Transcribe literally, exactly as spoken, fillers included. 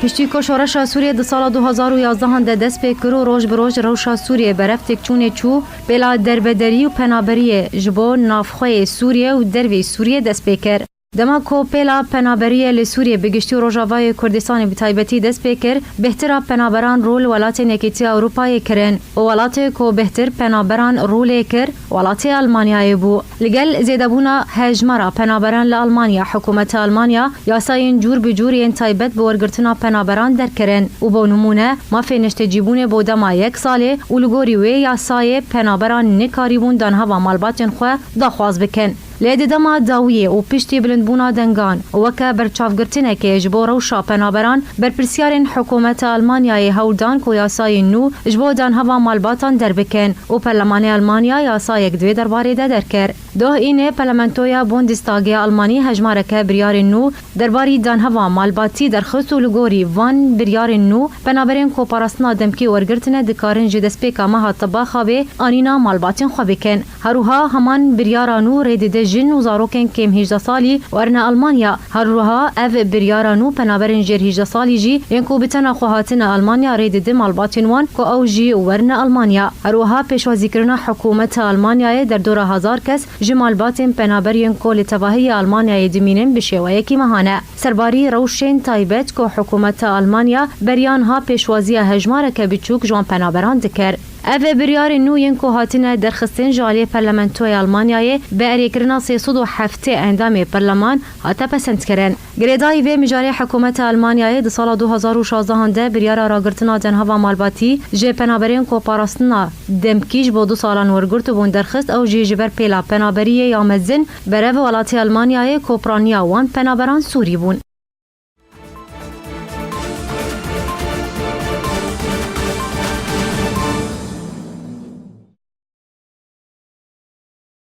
Piştî ku şoreşa Sûriyê di sala du hazar û yazdehan de dest pê kir û roj bi roj rewşa Sûriyê berev têkçûnê çû, pêla derbederî û penaberiyê ji bo navxweyê Sûriyê û derveyî Sûriyê dest pê kir. Dema ku pêla penaberiyê li Sûriyê bi giştî û Rojavayê Kurdistanê bi taybetî dest pê kir, bêhtira penaberan rû li welatên Yekîtiya Ewropayê kirin û welatê ku bêhtir penaberan rû lê kir, welatê Almanyayê bû. Li gel zêdebûna hejmara penaberan li Almanya, hikûmeta Almanya yasayên cûr bi cûr yên taybet bi wergirtina penaberan derkirin û bo nimûne mafê neştecîbûnê bo dema yek salê û li gorî wê yasayê penaberan nikarîbûn danheva malbatên xwe daxwaz bikin. Lê di dema dawiyê û piştî bilindbûna dengan û weke berçavgirtinekê ji bo rewşa penaberan, berpirsiyarên hikûmeta Almanyayê hewl dan ku yasayên nû ji bo danheva malbatan derbikin û Perlemanê Almanya yasayek di vê derbarê de derkir. Doh înê Parlamentoya Bundestagê ya Almanî hejmareke biryarên nû derbarî danheva malbatî derxist û li gorî van biryarên nû penaberên ku parastina demkî wergirtine dikarin ji destpêka meha Tebaxa vê anîna malbatên xwe bikin. Her wiha heman biryara nû rê dide jin û zarokên kêm hîjdeh salî werine Almanya. Her wiha ev biryara nû penaberên jêr hîjdeh salî jî yên ku bi tena xwe hatine Almanya rê dide malbatên wan ku ew jî werine Almanya. Her wiha pêşwazîkirina hikûmeta Almanyayê derdora hezar kes ji malbatên penaberiyên ku li tevahiyê Almanyayê dimînin bi şêweyekî mehane. Serbarî rewşên taybet ku hikûmeta Almanya beriya niha pêşwaziya hejmareke biçûk ji wan penaberan dikir. Ev biryarên nû yên ku hatine derxistin ji aliyê Parlamentoya Almanyayê bi erêkirina sê sed û heftê endamê Perleman hate pesendkirin. Girêdayî vê mijarê hikûmeta Almanyayê di sala du hazar û şazdehan de biryara ragirtina danheva malbatî ji penaberên ku parastina demkî ji bo du salan wergirtibûn derxist, ew jî ji ber pêla penaberiyê ya mezin berev welatê Almanyayê ku piraniya wan penaberan Sûrî bûn.